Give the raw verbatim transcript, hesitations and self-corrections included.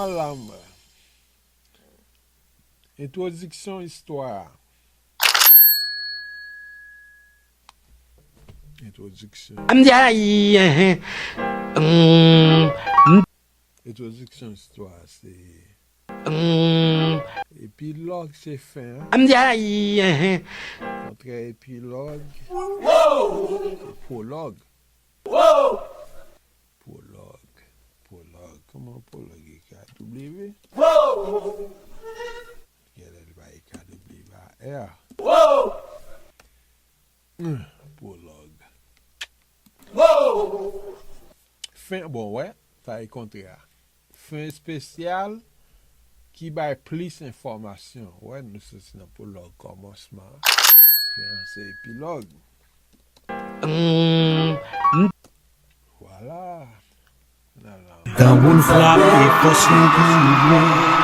Alam. Entwodiksyon istwa a. Entwodiksyon. M di ayi, enhen. Mm, m- Entwodiksyon istwa a se mm, epilòg se fen an. M di ayi, enhen. Kontrè epilòg, se pwològ. Pwològ. Pwològ. Kòman pwològ e ka W? Genlè li pa e ka W, li pa R. Hum, pwològ. Fen, bon, wè, sa e kontrè a. Fen espesyal ki bay plis enfòmasyon. Wè, nou soti nan pwològ kòmansman. Fen an se epilòg. Hum, m- Vwala. Nan lang. Tanbou n frape, fòs nou pou lwen.